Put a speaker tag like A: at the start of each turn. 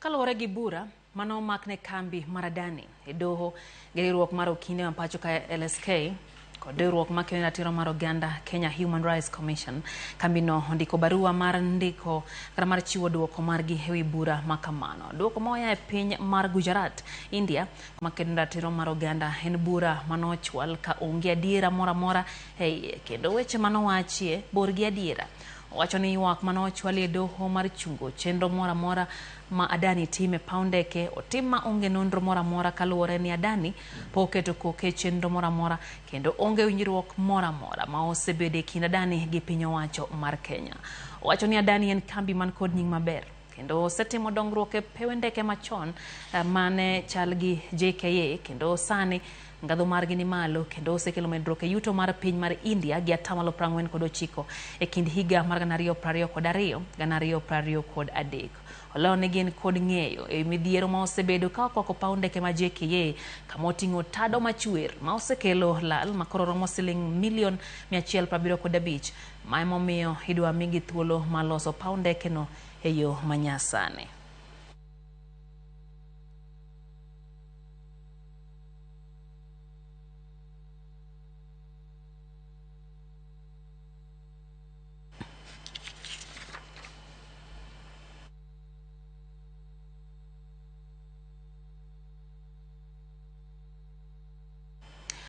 A: Kaluwore gi bura mane omak ne kambi mar Adani e doho gi riwruok mar okinde ma pacho ka LSK kod riwruok makedo ne ratiro mar oganda Kenya Human Rights Commission, kambino ondiko barua mar ndiko kata mar chiwo duoko margi e wi bura ma kamano. Duoko ma oa e piny mar Gujarat, India, makedo ne ratiro mar oganda en bura mane ochwal ka onge adiera moro amora e iye kendo weche mane owachie bor gi adiera. Owacho ni ywak mane ochwal e doho mar chungo chenro moro amora ma Adani timo e paw ndeke otim ma onge nonro moro amora kaluwore ni Adani pok oketo koke e chenro moro amora kendo onge winjruok moro amora ma osebedo e kind Adani gi piny owacho mar Kenya. Owacho ni Adani en kambi man kod nying maber kendo osetimo dongruok e pewe ndeke machon mane chal gi JKA kendo sani ngadho margi ni malo kendo osekelo medruok e yuto mar piny mar India gi atamalo 49 e kind higa mar 2022 2023. Olero ni gin kod ng'eyo e midhiero ma osebedo ka okwako paw ndeke ma JKA kama oting'o tado machwer ma osekelo lal makoro romo siling milion 175 ma emomiyo idwa migi thuolo mar loso paw ndeke no e yo manyasani.